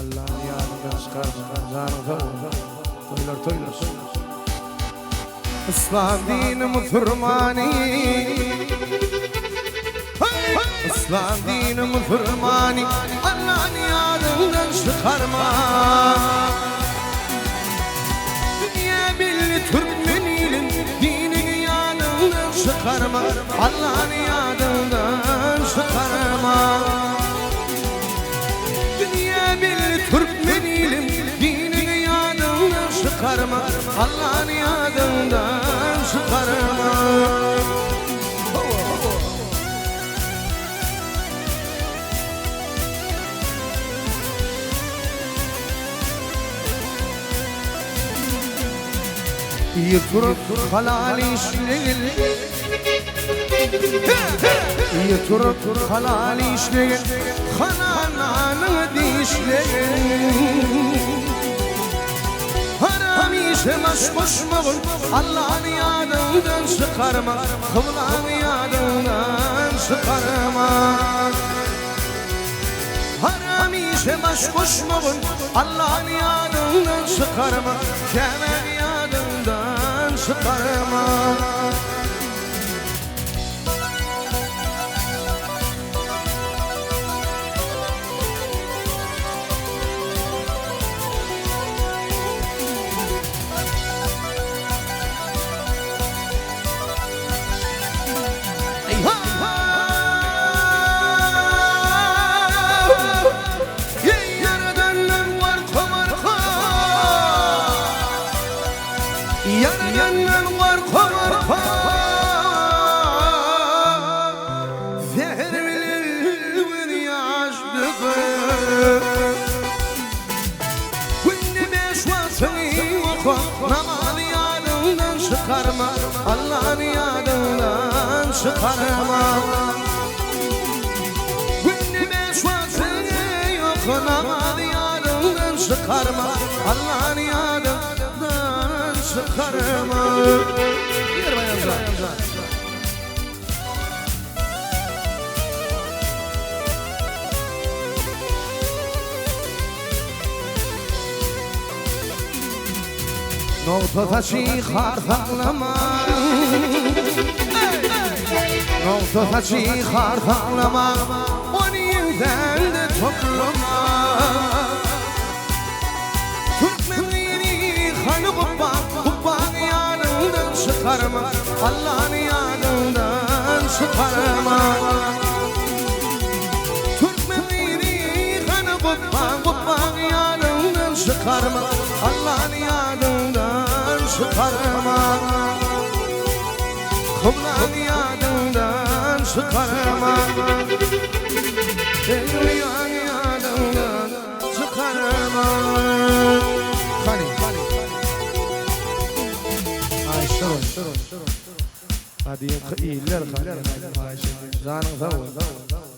Allany ýadyňdan çykarma. Janyň sag bolsun. Toýlar toýlar. Yslam dini musurmany Yslam dini musurmany Allany ýadyňdan çykarma. Dünýä belli türkmen ilin Dinini ýadyňdan çykarma Allany ýadyňdan çykarma. Dünýä belli türkmen ilim Dinini ýadyňdan çykarma Allany ýadyňdan çykarma. Ir turup halal işlegil Ir turup halal işlegil Halal nanyňy dişlegil Haram işe baş goşmagyn Allany ýadyňdan çykarma Kyblaňy ýadyňdan çykarma. Haram işe baş goşmagyn, Allany ýadyňdan çykarma, Käbäni ýadyňdan çykarma. Ýaradandan gorka-gorka Zäher bilen gözýaş döker. Günde bäş wagtyňy oka, namazy ýadyňdan çykarma, Allany ýadyňdan çykarma. Günde bäş wagtyňy oka, namazy ýadyňdan çykarma, Allany ýadyňdan çykarma. Ýer baýramjan. Nogta saçy har saklama Nogta saçy har saklama Ony ýeňsäňde toplama Türkmen gyzy hany gupba Gupbaňy ýanyňdan çykarma Allany ýadyňdan çykarma Türkmen gyzy hany gupba Gupbaňy ýanyňdan çykarma Allany ýadyňdan çykarma Kyblany ýadyňdan çykarma Öwlüýäni ýadyňdan çykarma Hany Aýşa Gadymky iller hany Janyň sag bolsun.